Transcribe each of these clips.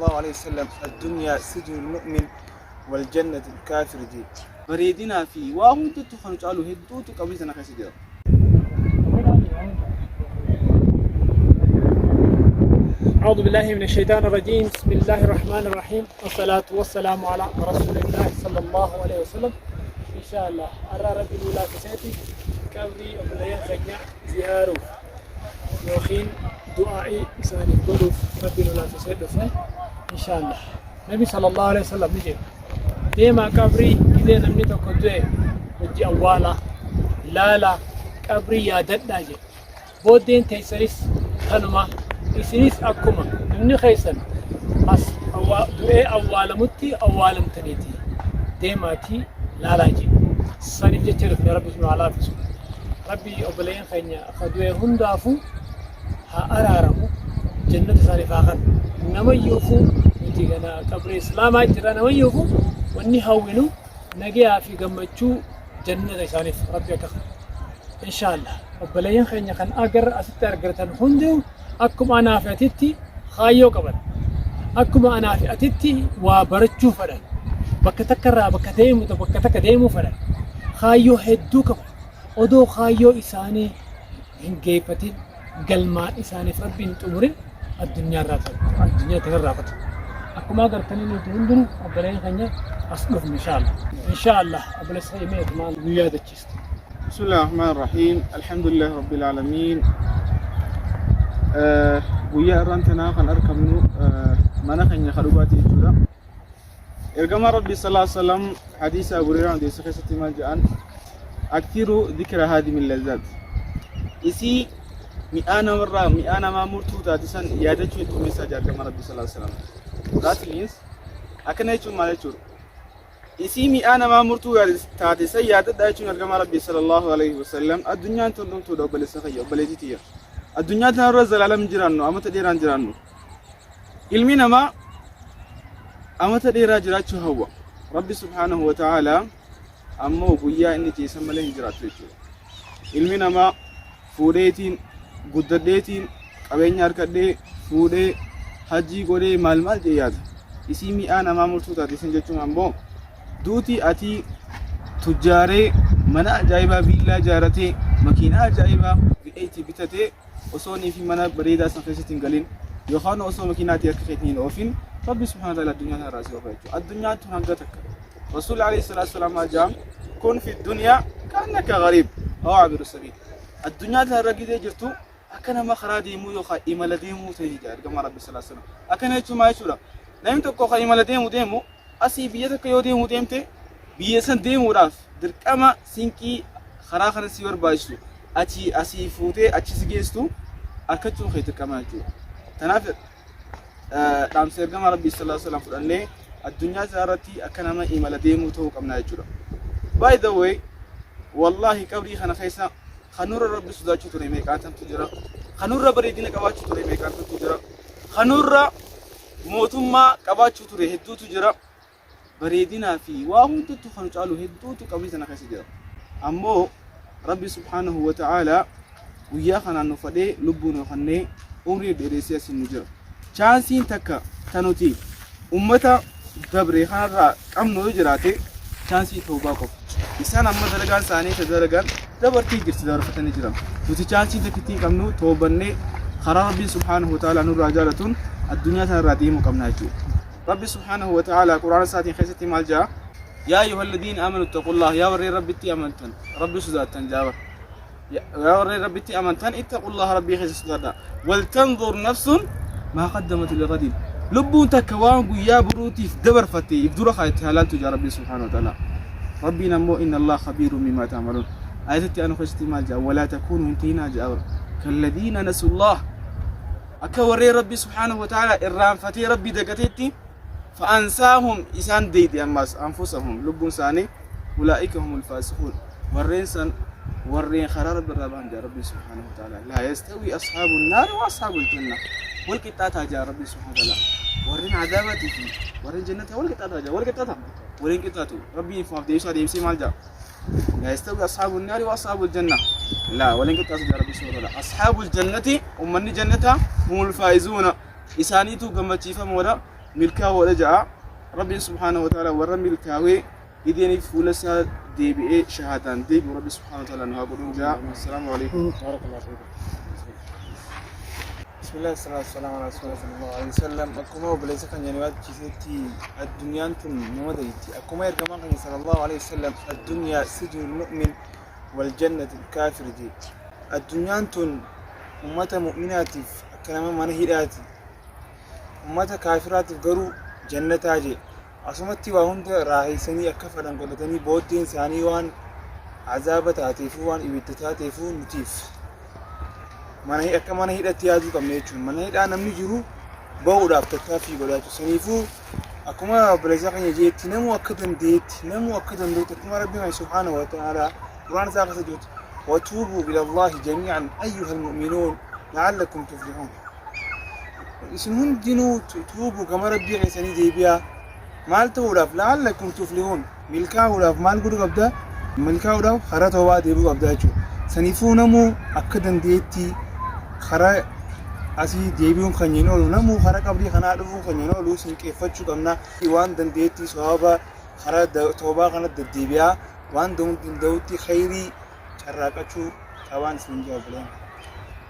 Allahu alayhi wasallam addunyaa sijnul mu'min wal jannatul kaafir jee. Bareedinaa fi waa hundattuu kan caalu hedduutu qabrii tana keessa jira. أعوذ بالله من الشيطان الرجيم بسم الله الرحمن الرحيم والصلاة والسلام على رسول الله صلى الله عليه وسلم إن شاء الله أرى ربي الأولى كساتي كبري أبليان خنيا زيارو yookiin du'aa'ii isaaniif godhuuf Rabbi nu laaffisee dhufne inshaallah. Nabi sallallahu alaihi wasallam ni jedhe deemaa qabrii gizee namni tokko du'e hojii awwaalaa laalaa qabrii yaadadhaa jedhe. Booddeen teessanis tanuma isinis akkuma namni keessan as du'ee awwaalamutti awwaalamtaniiti deemaatii laalaa jedhe. Saniif jecha dhufne Rabbi nu haa laaffisu. Rabbi obboleeyyan keenya ka du'e hundaafuu haa araaramu jannata isaaniif haa kanu namayyuufuu nuti gana qabrii islaamaa jira namayyuufuu wanni hawwinu nagayaa fi gammachuu jannata isaaniif rabbi akka kanu inshaallah obboleeyyan keenya kan agarra asitti argatan hunduu akkuma anaa fi atitti kaayyoo qaban akkuma anaa fi atitti waa barachuu fedhan bakka takka irraa bakka deemu bakka takka deemuu fedhan kaayyoo hedduu qaban Odoo kaayyoo isaanii hin geeffatin, galmaan isaaniif Rabbi hin xumurin addunyaa irraa ta'u, addunyaa tanarraa kutu. Akkuma agartanii nuti hundinuu obboleen keenya as dhufne inshaallah. Inshaallah obboleessa keenya mee maal nu yaadachiista? بسم الله الرحمن الرحيم الحمد لله رب العالمين guyyaa irraan tanaa kan argamnu mana keenya ka dhugaatii jechuudha. Ergamaan Rabbii sallallahu alaihi wasallam hadiisa Abu Hurairaan odeesse keessatti maal jedhan aktiru dhikra haadimi lazzaat isii mi'aa namarraa mi'aa namaa murtuu taate san yaadachuu heddummeessaa jedha ergamaan Rabbii sallallahu alaihi wasallam. That means akkana jechuun maal jechuudha? Isii mi'aa namaa murtuu taate san yaadadhaa jechuun ergamaa Rabbii sallallahu alaihi wasallam addunyaan tun dhumtuudha obboleessa kiyya obboleettii tiyya. Addunyaa tanarra zalaalam jiraannu amata dheeraan jiraannu. Ilmi namaa amata dheeraa jiraachuu hawwa. Rabbi subhaanahu wa ta'aalaa ammoo guyyaa inni jeesan malee hin jiraatu jechuudha. Ilmi namaa fuudheetiin guddadheetiin qabeenya harkadhee fuudhee hajjii godhee maal maal jee yaada. Isii mi'aa namaa murtuu taate isin jechuun ammoo duuti atii tujjaaree mana ajaa'ibaa viillaa ijaaratee makiinaa ajaa'ibaa V8 bitatee osoo nii fi mana bareedaa san keessatti hin galin yookaan osoo makiinaa ati harka keetiin hin oofin Rabbi subhaanahu wa ta'ala addunyaa kana irraa si oofa jechuudha. Addunyaan tun hanga takka. Rasuulli alayhi salaatu wasalaam maal jedham kun fi dunyaa kaannaka gariib aw abiru sabiil. Addunyaa tana irra gizee jirtu akka nama karaa deemuu yookaan imala deemuu ta'e jedha ergamaa Rabbi sallallahu alaihi wasallam. Akkana jechuun maal jechuudha? Namni tokko kan imala deemu deemu Asii biyya takka yoo deemuu deemte biyya san deemuudhaaf dirqama sinqii karaa kana si barbaachisu achi asii fuutee achi si geesstu arkachuun kee dirqama jechuudha. Tanaaf dhaamsa ergamaa Rabbii sallallahu alaihi wasallam fudhannee addunyaa isaa irratti akka nama imala deemuu ta'uu qabna jechuudha. By the way, wallahi qabrii kana keessa kanurra Rabbi sodaachuu ture meeqaatamtu jira. Kanurra bareedina qabaachuu ture meeqaatamtu jira. Kanurra mootummaa qabaachuu ture hedduutu jira. Bareedinaa fi waa hundattuu kan caalu hedduutu qabrii tana keessa jira. Ammoo Rabbi subhaanahu wa ta'aalaa guyyaa kanaan nu fadhee lubbuu nu kennee umrii nu dheeressee asiin nu jira. Chaansiin takka ta nuti ummata dabre kanarraa qabnu yoo jiraate chaansii tawbaa qofa. Isaan amma dalagaan isaanii ta dalagan dabartee jirti dabarfatanii jiran. Nuti chaansii takka ittiin qabnu toobannee karaa Rabbiin subhaanahu wa ta'aalaa nurraa jaalatuun addunyaa tanarraa deemuu qabna jechuudha. Rabbi subhaanahu wa ta'aalaa quraana isaatiin keessatti maal jedha? Yaa ayyuhalladiina aamanu ittaqullaah yaa warreen Rabbitti amantan Rabbi sodaattan jaaba. Yaa warreen Rabbitti amantan ittaqullaha Rabbii keessa sodaadha. Waltanzur nafsun maa qaddamat lighadin. Lubbuun takka waan guyyaa boruutiif dabarfatte if dura kaayette haa laaltu jaa Rabbiin subhaanahu wa ta'ala. Rabbiin ammoo inna Allah khabiirun bimaa ta'maluun. Ayatatti aanu keessatti maal jaa walaa takuunu hin ta'inaa jaa bara. Kalladiina nasullah akka warreen Rabbii subhaanahu wa ta'ala irraanfatee Rabbii dagateetti fa'ansaahum isaan deeyde ammas anfusahum lubbuun isaanii ulaa'ika humul faasiquun warreen san warreen karaa rabbi irraa bahan jaa rabbiin subhaanahu wa ta'ala laa yastawii ashaabu naari wa ashaabul janna wal qixxaataa jaa rabbiin subhaanahu wa ta'ala warreen azaabaatii fi warreen jannataa wal qixxaataa jaa wal qixxaata waliin qixxaatu rabbiin ifumaaf deebisaa deebisee maal jaa laa yastawii ashaabu naari wa ashaabul janna laa waliin qixxaatu jaa rabbiin subhaanahu wa ta'ala ashaabul jannati ummanni jannataa humul faa'izuuna isaaniitu gammachiifamoodha. Milkaawoodha ja'a. Rabbiin subhaanahu wa ta'ala warra milkaawee ideeniif fuula isaa deebi'ee shahaadaan deebi'u Rabbi subhaanahu wa ta'ala nu haa godhuun ja'a. Assalaamu alaikum. Barakallahu fiikum. Bismillah, salatu wassalamu ala rasulillah sallallahu alaihi wasallam. Akkuma obboleessa keenya nu yaadachiisetti, addunyaan tun nama ta'itti. Akkuma ergamaan keenya sallallahu alaihi wasallam, "Addunyaa sijnul mu'min wal jannatul kaafir" jedhe. Addunyaan tun ummata mu'minaatiif akka nama mana hidhaati. Ummata kaafiraatiif garuu jannataa jedhe. Asumatti waa hunda raaheessanii akka fedhan godhatanii, booddeen isaanii waan azaaba taateefuu, waan ibidda taateefuu, nutiif mana akka mana hidhatti yaaduu qabna jechuudha. Mana hidhaa namni jiru bahuudhaaf tattaaffii godhaa jechuudha. Saniifuu akkuma obboleessa keenya jeetti, namuu akka dandeetti, namuu akka danda'utti, akkuma Rabbiin keenya subhaanahu wa ta'ala Qur'aan isaa keessa jirutti, "Watuubuu ila Allaahi jamii'an ayyuhal mu'minuun la'allakum tuflihuun." Isin hundinuu tuubuu, gama Rabbii keessanii deebi'aa. Maal ta'uudhaaf? La'allakum tuflihuun. Milkaa'uudhaaf maal godhuu qabda? Milkaa'uudhaaf karaa toobaa deebi'uu qabda jechuudha. Saniifuu namuu akka dandeetti karaa asii deebi'uun kan hin oolu, namuu karaa qabrii kanaa dhufuun kan hin oolu, sinqeeffachuu qabna. Waan dandeettii sababa karaa toobaa kana deddeebi'aa, waan danda'utti khayrii carraaqachuu qabaan isin jaa, obboleen.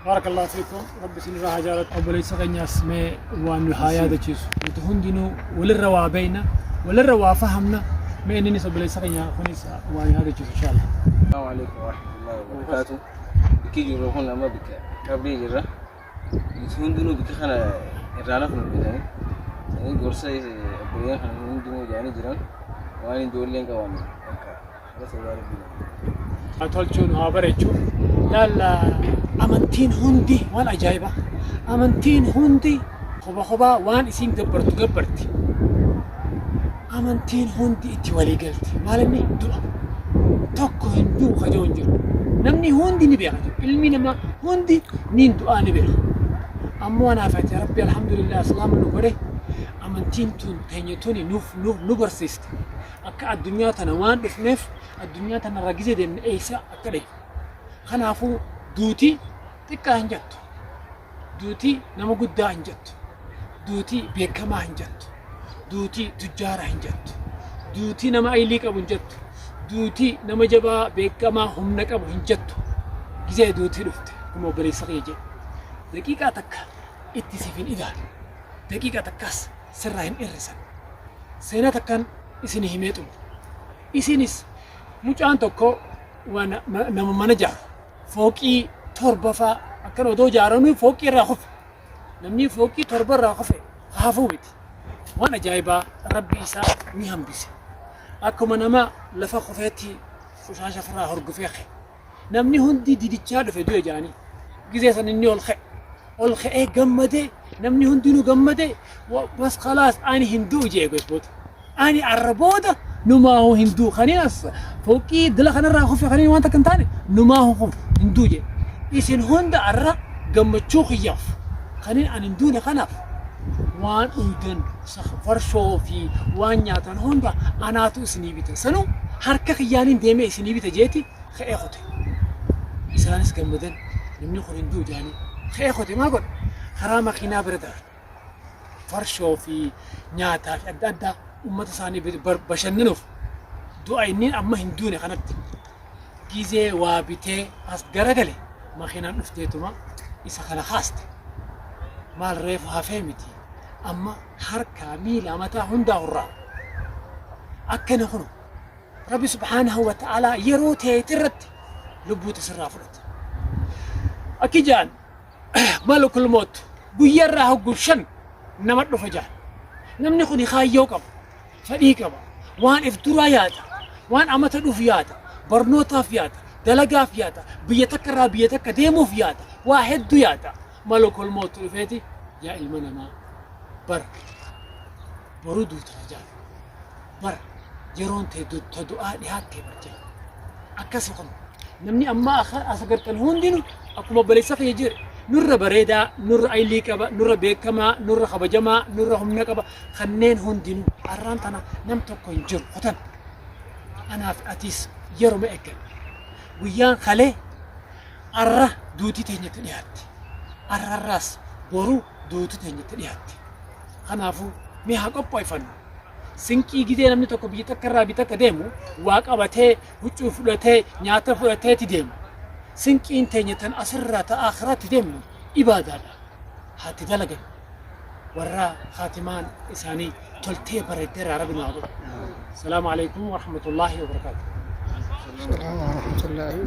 Barakallahu fiikum. Rabbi isinirraa haa jaalatu. Obboleessa keenyaas mee waan nu haa yaadachiisu. Nuti hundinuu walirra waa beeyna, walirra waa fahamna. Mee inninis, obboleessa keenya kunis, waa nu yaadachiisu inshallah. Assalamu alaikum warahmatullahi wabarakatuh. Bikki jirru kun amma bikka qabrii jirra. Nuti hundinuu bikka kana irraa nafnu bitanii. Sanii gorsa obboleeyyan kana hundinuu jaanii jiran, waan ijoolleen qaban akka gara sodaa Rabbii. Haa tolchuu, nu haa bareechu. Laalla, amantiin hundi waan ajaa'iba. Amantiin hundi kopha kophaa waan isiin gabbartu gabbarti. Amantiin hundi itti walii galti. Maal inni? Du'a. Tokko hin du'u kajoo hin jiru. Namni hundi ni beeka jiru. Ilmi namaa hundi ni du'aa ni beeka. Ammoo anaaf ati Rabbi alhamdulillah islaama nu godhe, amantiin tun teenya tuni nuuf nu barsiiste. Akka addunyaa tana waan dhufneef, addunyaa tana irra gizee deemne eessa akka dhaynu. Kanaafuu duuti xiqqaa hin jettu. Duuti nama guddaa hin jettu. Duuti beekamaa hin jettu. Duuti tujjaara hin jettu. Duuti nama aylii qabu hin jettu. Duuti nama jabaa, beekamaa, humna qabu hin jettu. Gizee duuti dhufte, akkuma obboleessa kiyya jedhe, daqiiqaa takka itti siif hin idaan. Daqiiqaa takkaas sirraa hin hir'isan. Seenaa takkaan isin himee xumura. Isinis mucaan tokko waan nama mana jaaru, fooqii 7 faa akkan odoo jaaranuu fooqii irraa kufe. Namni fooqii 7 irraa kufe hafuu miti. Waan ajaa'ibaa, Rabbi isaa ni hambise. Akkuma nama lafa kufeetti qushaasha ofirraa horgufee ka'e. Namni hundi didichaa dhufe, du'e jaanii. Gizee san inni ol ka'e. Ol ka'ee gammadee, namni hundinuu gammadee, "Bas khalaas, ani hin du'u" jee booda. Ani arra booda numaahu hin du'u. Kaniin as fooqii dila kanarraa kufe, kaniin waan takka hin taane, numaahu kufe hin du'u jee. Isin hunda arra gammachuu kiyyaaf kaniin ani hin duune kanaaf waan dhuydan, farshoo fi waan nyaatan hunda anaatu isinii bita. Sanuu harka kiyyaaniin deemee isinii bita jeeti ka'ee kute. Isaanis gammadan, namni kun hin du'u jedhanii. Ka'ee kute, maal godha? Karaa makiinaa bira darbe. Farshoo fi nyaataa fi adda addaa uummata isaanii bashannanuuf du'a inni amma hin duune kanatti gizee waa bitee as garagale, makiinaan dhufteetuma isa kana kaaste. Maal, reefu hafee miti, amma harkaa, miila, mataa hundaa hurraa. Akkana kunu Rabbi subhaanahu wa ta'aalaa yeroo teeti irratti lubbuuti sirraa fudhata. Akki jaan, malakul moot guyyaarraa hoggu 5 nama dhufa jaan. Namni kun kaayyoo qaba, fedhii qaba, waan if duraa yaada, waan amata dhufu yaada, barnootaaf yaada, dalagaaf yaada, biyya takka irraa biyya takka deemuuf yaada, waa hedduu yaada. Malakul moot dhufeeti, "Yaa ilma namaa, bar boruu duutaa" jaan. "Bar yeroon tee ta du'aa dhihaattee bar" jaan. Akkasi kun namni amma as agartan hundinuu akkuma obboleessa kiyya jedhe, nurra bareedaa, nurra aylii qaba, nurra beekamaa, nurra kabajamaa, nurra humna qaba, kanneen hundinuu har'aan tana nam tokko hin jiru kutan. Anaaf atis yeruma eegganna. Guyyaan kalee, arra duutii teenyatti dhiyaatti. Arrarraas boru duutii teenyatti dhiyaatti. Kanaafuu Mee haa qophooffannu. Sinqii gizee namni tokko biyya takka irraa biyya takka deemu waa qabatee, huccuu fudhatee, nyaata fudhateeti deema. Sinqiin teenya tan asirraa ta aakhiraatti deemnu ibaadaadha. Haa itti dalagannu. Warra khaatimaan isaanii toltee bareeddee irraa Rabbi nu haa godhu. Salaamu alaikum warahmatullaahi wabarakaatuh. Salaam warahmatullaahi.